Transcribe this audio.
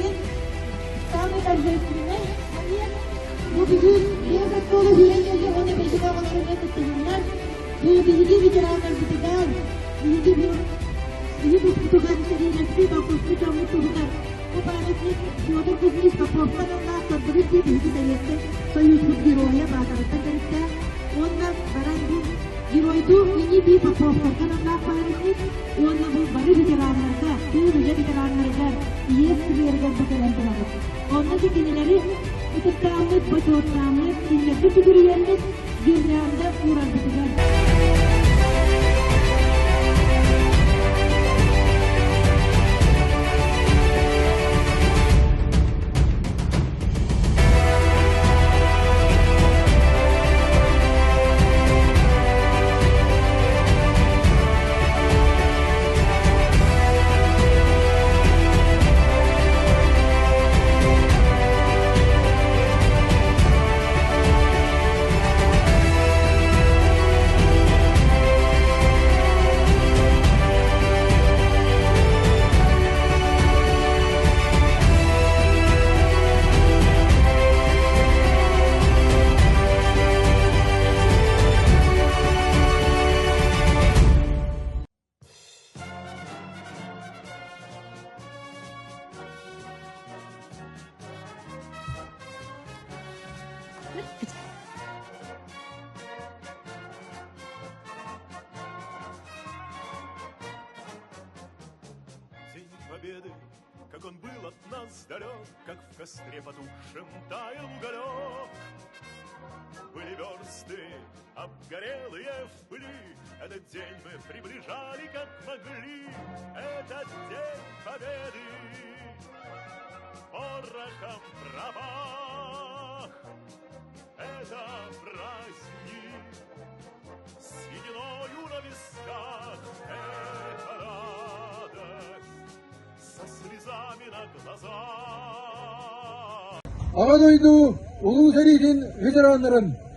Билигин самый торжественный момент. Бу бүгүн биэс оскуола сүүрэн кэллэ уонна бэйдик оҕолорун кыттыһыннар. Бу биһиги ветераннарбытыгар, биһиги бу биһи туспутугар сэриилэспит, охсуспут дьоммут туһугар бу памятник Федор Кузьмич Поповка аналлаах көрдүгүт дии биһиги Советскай Союзпут геройа Баатарыттан төрүттээх уонна баран бу геройдуу ини бии Поповтарга аналлаах памятник уонна бу бары ветераннарга, тыыл үлэ ветераннарыгар, иэс скверигэр бу кэлэн турабыт. Онно кинилэри ытыктааммыт, бочуоттааммыт, кинилэргэ сүгүрүйэммит гирлянда уурарбытыгар. День Победы, как он был от нас далек, Как в костре потухшем таял уголек. Были версты, обгорелые в пыли, Этот день мы приближали, как могли. Этот день Победы порохом пропах. Это праздник с сединою на висках, Это радость со слезами на глазах. Аҕа дойду улуу сэриитин ветераннарын!